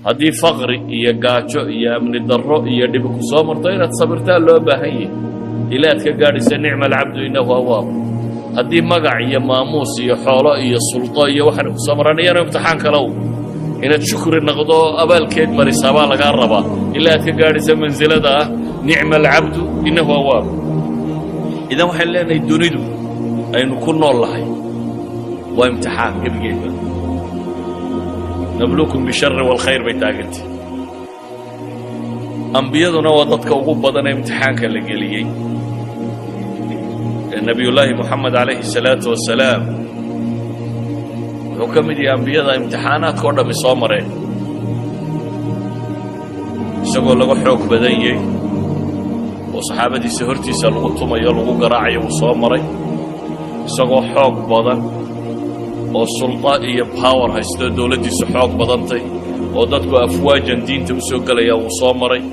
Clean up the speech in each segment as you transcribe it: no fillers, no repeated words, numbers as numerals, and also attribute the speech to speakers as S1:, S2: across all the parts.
S1: Haddii faqri iyo gaajo iyo amni darro iyo dhibi ku soo marto, inaad sabirtaa loo baahan yahay ilaa aad ka gaadhaysa نعم العبد إنه أواب. Haddii magac iyo maamuus iyo xoolo iyo sulto iyo waxaana ku soo maraan, iyana imtixaan kalow, inaad shukri noqdo, abaalkeed marisaa baa lagaa rabaa ilaa aad ka gaadhaysa mansilada ah نعم العبد إنه أواب. Idan waxaynu leenahay, dunidu aynu ku nool lahay waa imtixaan gebigeedba. نبلوكم بالشر والخير bay taagantay. Ambiyaduna waa dadka ugu badan ee imtixaanka la geliyey. Nebiyullaahi Moxamed calayhi salaatu wasalaam wuxuu ka mid yahay ambiyada imtixaanaadka o dhammi soo mareen, isagoo laga xoog badan yahay oo saxaabadiisa hortiisa lagu tumayo, lagu garaacayo, wuu soo maray. Isagoo xoog badan oo sulta iyo power haysto, dowladdiisu xoog badantay oo dadku afwaajan diinta u soo gelaya, wuu soo maray.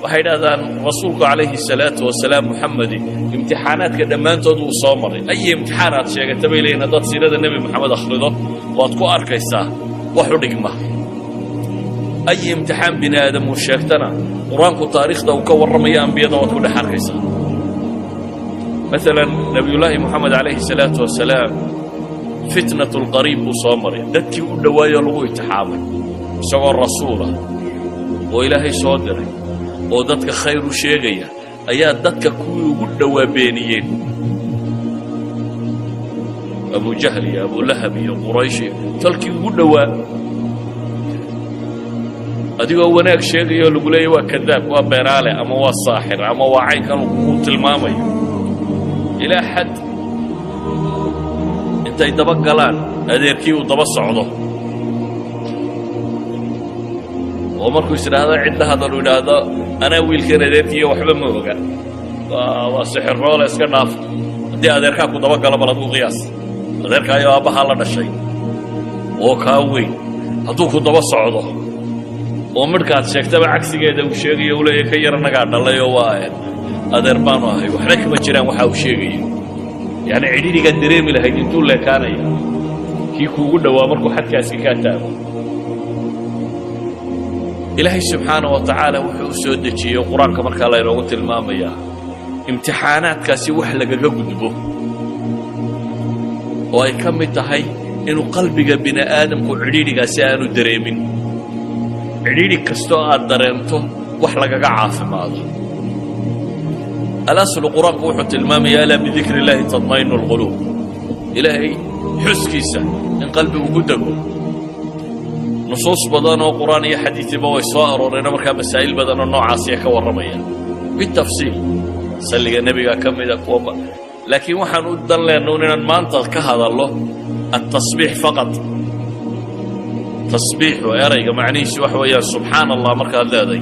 S1: Waxay idhahdaan, rasuulku calayhi salaatu wasalaam, Muxamedi, imtixaanaadka dhammaantood wuu soo maray. Ay imtixaan aad sheegata, bay leeyihin, haddaad siirada Nebi Moxamed akhrido, waad ku arkaysaa wax u dhigma. Ay imtixaan bini aadam uu sheegtana, Qur-aanku taariikhda uu ka warramayo ambiyada waad ku dhex arkaysaa. Maalan, Nebiyullaahi Moxamed calayhi salaatu wasalaam فتنة القريب buu soo maray, dadkii u dhowaayoo lagu imtixaamay, isagoo rasuulah oo Ilaahay soo diray oo dadka khayr u sheegaya ayaa dadka kuwii ugu dhowaa beeniyeen, Abujahl iyo Abulahab iyo Quraysh iyo tolkii ugu dhowaa. Adigoo wanaag sheegayoo lagu leeyahy waa kadaab, waa beenaale, ama waa saaxir, ama waa caynkan uu tilmaamayo, ilaa xad intay daba galaan adeerkii uu daba socdo, oo markuu is idhaahdo cid la hadal, uu idhaahdo: "Anaa wiilkan adeerkiiyo, waxba ma oga, waa sixiroole, iska dhaaf." Haddii adeerkaa ku daba galo, bal aduu qiyaas, adeerkaayo aabbahaa la dhashay oo kaa weyn hadduu ku daba socdo oo midhkaad sheegtaba cagsigeeda uu sheegayo, uu leeyahy: "Ka yar annagaa dhalay oo waa adeer baanu ahay, waxna kama jiraan waxa uu sheegayo." Yacni, cidhidhigaad dareemi lahayd intuu leekaanaya kii kuugu dhowaa markuu xadkaasi kaa taago. Ilaahay subxaana wa tacaala wuxuu u soo dejiyey Qur-aanka markaa laynoogu tilmaamayaa imtixaanaadkaasi wax lagaga gudbo, oo ay ka mid tahay inuu qalbiga bini aadamku cidhiidhigaasi aanu dareemin. Cidhiidhi kastoo aad dareento wax lagaga caafimaado. الأصل qur-aanku wuxuu tilmaamaya: ألا بذكر الله تطمئن القلوب. Ilaahay xuskiisa in qalbigu ku dego. Nusuus badan oo Qur'aan iyo xadiidiba way soo arooreenoo markaa masaa'il badan oo noocaasiya ka warramaya bitafsiil. Salliga Nebiga ka mida kuwa, laakiin waxaan u dan leenna inaan maanta ka hadallo التسبيح فقط. Tasbiixu erayga macnihiisu waxa weeyaan subxaana Allah. Markaad leeday,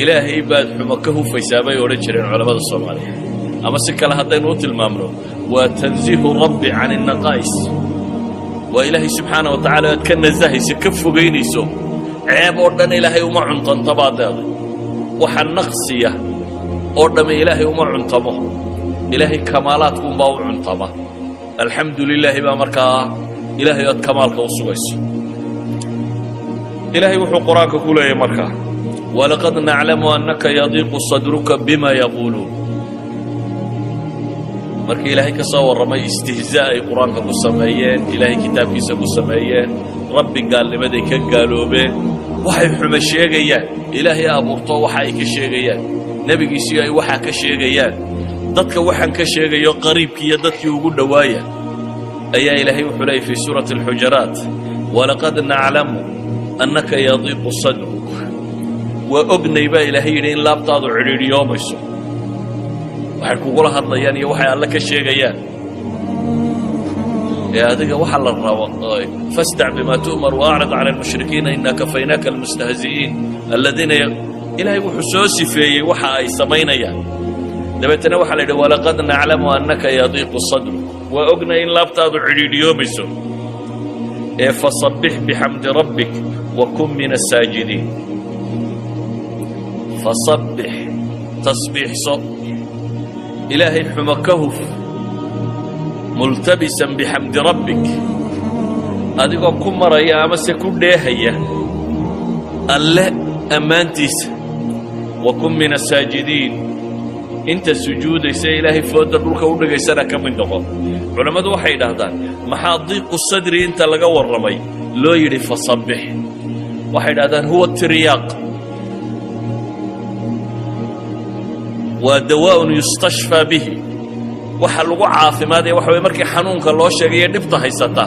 S1: Ilaahay baad xumo ka hufaysaa, bay odhan jireen culammada Soomaaliya. Ama si kale haddaynu u tilmaamno, waa تنزيه الرب عن النقائص. Waa Ilaahay subxaana wa tacala aad ka nasahayso, ka fogaynayso ceeb oo dhan. Ilaahay uma cuntanto, baad leeday. Waxa naqsiya oo dhamme Ilaahay uma cuntamo, Ilaahay kamaalaadkuunbaa u cuntama. Alxamdu lilaahi baa markaa Ilaahay aad kamaalka u sugayso. Ilaahay wuxuu Qur-aanka ku leeyahy markaa: ولقد نعلم أنك يضيق صدرك بما يقولون. Markii Ilaahay ka soo warramay istihzaa ay Qur-aanka ku sameeyeen, Ilaahay kitaabkiisa ku sameeyeen, Rabbi gaalnimaday ka gaaloobeen, waxay xumo sheegayaan, Ilaahay abuurto waxa ay ka sheegayaan, nebigiisii ay waxaa ka sheegayaan, dadka waxaan ka sheegayo qariibkii iyo dadkii ugu dhowaaya, ayaa Ilaahay wuxuu leeyay fii suurati Alxujaraat: ولقد نعلم أنك يضيق صدرك. Waa ognay, baa Ilaahay yidhi, in laabtaadu cidhiidhiyoomayso waxay kugula hadlayaan iyo waxay Alle ka sheegayaan. Ee adiga waxa la rabo: فاصدع بما تؤمر وأعرض عن المشركين إنا كفيناك المستهزئين الذين. Ilaahay wuxuu soo sifeeyey waxa ay samaynayaan. Dabeetana waxaa la yidhi: ولقد نعلم أنك يضيق صدرك. Waa ognay in laabtaadu cidhiidhiyoomayso, ee فسبح بحمد ربك وكن من الساجدين. فسبح, tasbiixso, Ilaahay xumo ka huf, ملتبسا بحمد ربك, adigoo ku maraya amase ku dheehaya. Alle ammaantiisa, وكن من الساجدين, inta sujuudaysa Ilaahay foodda dhulka u dhigaysana ka mid noqon. Culammadu waxay idhaahdaan, maxaa ضيق الصدر inta laga warramay loo yidhi فسبح? Waxay idhahdaan هو ترياق, waa دواء يستشفى به. Waxa lagu caafimaadaya waxa weye, markii xanuunka loo sheegayo dhibta haysata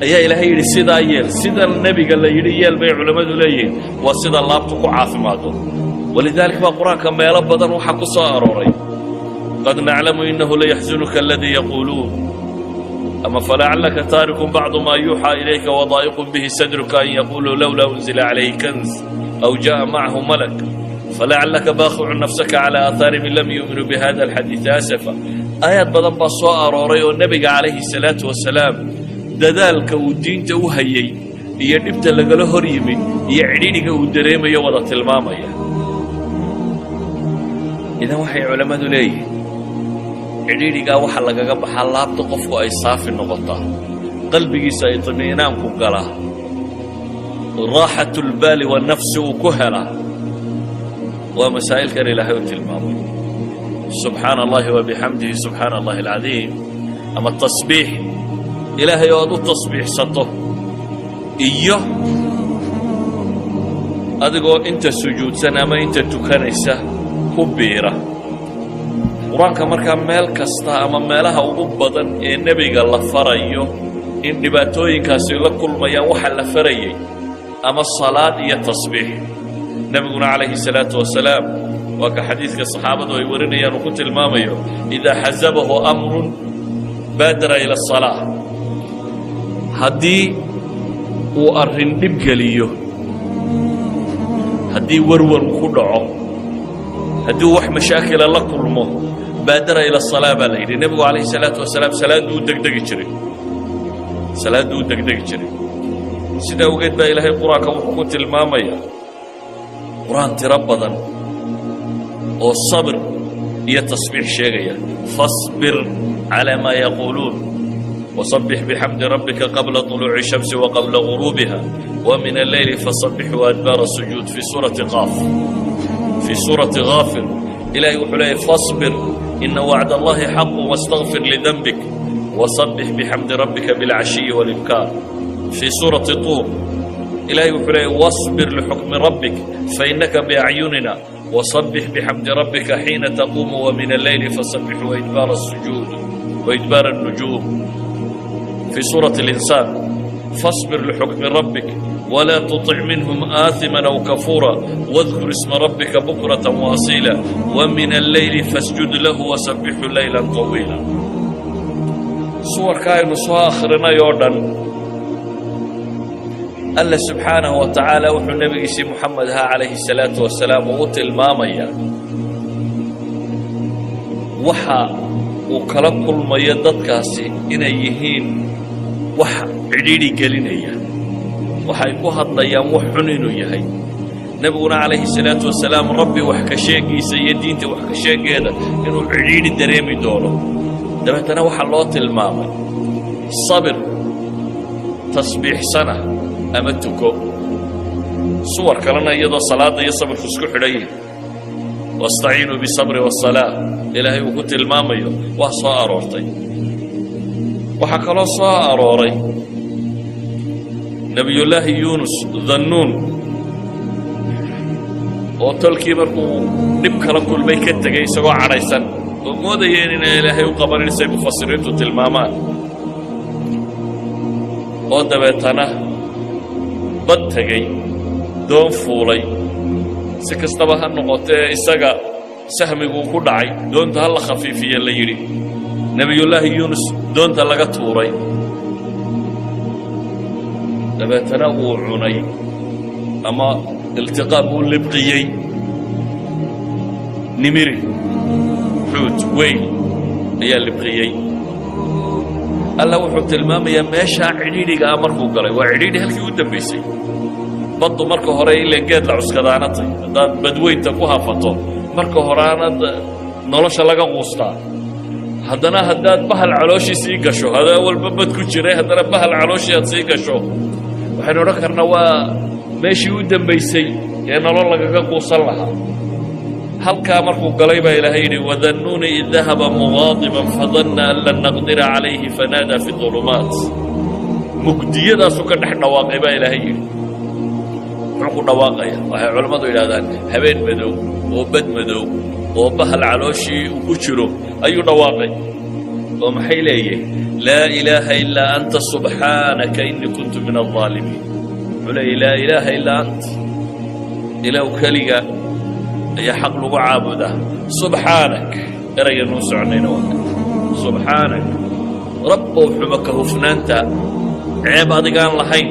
S1: ayaa Ilaahay yidhi sidaa yeel. Sida nebiga la yidhi yeel bay culammadu leeyihiin, waa sida laabtu ku caafimaado. ولذلك baa Qur-aanka meelo badan waxaa ku soo arooray قد نعلم إنه ليحزنك الذي يقولون, ama فلعلك تارك بعض ما يوحى إليك وضائق به صدرك أن يقولوا لولا أنزل عليه كنز أو جاء معه ملك فلعلك باخع نفسك على آثارهم إن لم يؤمنوا بهذا الحديث أسفا. Aayaad badan baa soo arooray oo nebiga calayhi salaatu wasalaam dadaalka uu diinta u hayey iyo dhibta lagala hor yimid iyo cidhidhiga uu dareemayo wada tilmaamaya. Idan waxay culammadu leeyihiin, cidhiidhigaa waxa lagaga baxaa laabta qofku ay saafi noqotaa, qalbigiisa ay iطmi'inaanku galaa, راحة البال والنفس uu ku helaa, waa masaa'ilkan Ilaahay u tilmaamay: سبحان الله وبحمده سبحان الله العظيم, ama tasbiix Ilaahay oo aad u tasbiixsato, iyo adigoo inta sujuudsan ama inta tukanaysa ku biira Qur-aanka. Markaa meel kasta ama meelaha ugu badan ee nebiga la farayo in dhibaatooyinkaasi la kulmayaan, waxa la farayay ama salaad iyo tasbiix. Nebiguna calayhi salaatu wasalaam waa ka xadiidka saxaabadu ay warinayaan uu ku tilmaamayo: إذا حزبه أمر بادر إلى الصلاة. Haddii uu arrin dhib geliyo, haddii warwar uu ku dhaco, haddii uu wax mashaakila la kulmo, بادر إلى الصلاة baa la yidhi. Nebigu calayhi salaatu wasalaam salaadduu u degdegi jiray, salaadduu u degdegi jiray. Sidaa awgeed baa Ilaahay Qur-aanka wuxuu ku tilmaamayaa Qur-aan tiro badan oo sabir iyo tasbiix sheegaya: فاصبر على ما يقولون وسبح بحمد ربك قبل طلوع الشمس وقبل غروبها ومن الليل فسبحه وأدبار السجود, في سورة قاف. في سورة غافر Ilaahay wuxuu leeyay: فاصبر إن وعد الله حق واستغفر لذنبك وسبح بحمد ربك بالعشي والإبكار. في سورة الطور Ilaahay wuxuu leeyay: واصبر لحكم ربك فإنك بأعيننا وسبح بحمد ربك حين تقوم ومن الليل فسبحه وإدبار السجود وإدبار النجوم. في سورة الإنسان: فاصبر لحكم ربك ولا تطع منهم آثما أو كفورا واذكر اسم ربك بكرة وأصيلا ومن الليل فاسجد له وسبحه ليلا طويلا. Suwarka aynu soo akhrinay oo dhan, Alla subxaanahu wa tacaala wuxuu nebigiisii Muxamed ahaa calayhi salaatu wasalaam ugu tilmaamayaa waxa uu kala kulmayo dadkaasi inay yihiin wax cidhiidhi gelinaya, waxay ku hadlayaan wax xun inuu yahay. Nebiguna calayhi salaatu wasalaam Rabbi wax ka sheegiisa iyo diinta wax ka sheegeeda inuu cidhiidhi dareemi doono. Dabeetana waxaa loo tilmaamay sabir, tasbiixsana ama tuko. Suwar kalena iyadoo salaadda iyo sabirku isku xidhan yihin, واستعينوا بالصبر والصلاة, Ilaahay uu ku tilmaamayo, waa soo aroortay. Waxaa kaloo soo arooray Nebiyullaahi Yuunus Dannuun oo tolkii markuu dhib kala kulmay ka tegey isagoo cadhaysan oo moodayeen inaan Ilaahay u qabanin, say mufasiriintu tilmaamaan, oo dabeetana bad tegey, doon fuulay. Si kastaba ha noqotee, isaga sahmiguu ku dhacay, doonta ha la khafiifiye la yidhi, Nebiyullaahi Yuunus doonta laga tuuray, dabeetana uu cunay ama iltiqaam uu libqiyey nimiri, xuut weyn ayaa libqiyey. Alla wuxuu tilmaamayaa meeshaa cidhiidhiga ah markuu galay, waa cidhiidhi halkii u dambaysay. Baddu marka hore ileen geed la cuskadaanatay, haddaad badweynta ku hafato, marka horeanad nolosha laga quustaa. Haddana haddaad bahal calooshii sii gasho, hadaa walba bad ku jiray, haddana bahal calooshii aad sii gasho, waxaynu odhan karnaa waa Meeshii u dambaysay ee nolol lagaga quusan lahaa halkaa markuu galay baa Ilaahay yidhi: وذا النون إذ ذهب مغاضبا فظن أن لن نقدر عليه فنادى في الظلمات. Mugdiyadaasuu ka dhex dhawaaqay baa Ilaahay yidhi. Muxuu ku dhawaaqaya? Waxay culammadu yidhahdaan habeen madow oo bad madow oo bahal calooshii uu ku jiro ayuu dhawaaqay, oo maxay leeyihin? لا إله إلا أنت سبحانك إني كنت من الظالمين. Wuxuu leeyahy: لا إله إلا أنت, Ilaw keliga ayaa xaq lagu caabudaa. سبحانك, erayganuu soconayna waa سبحانك, Rabbow, xuma ka hufnaanta ceeb adigaan lahayn.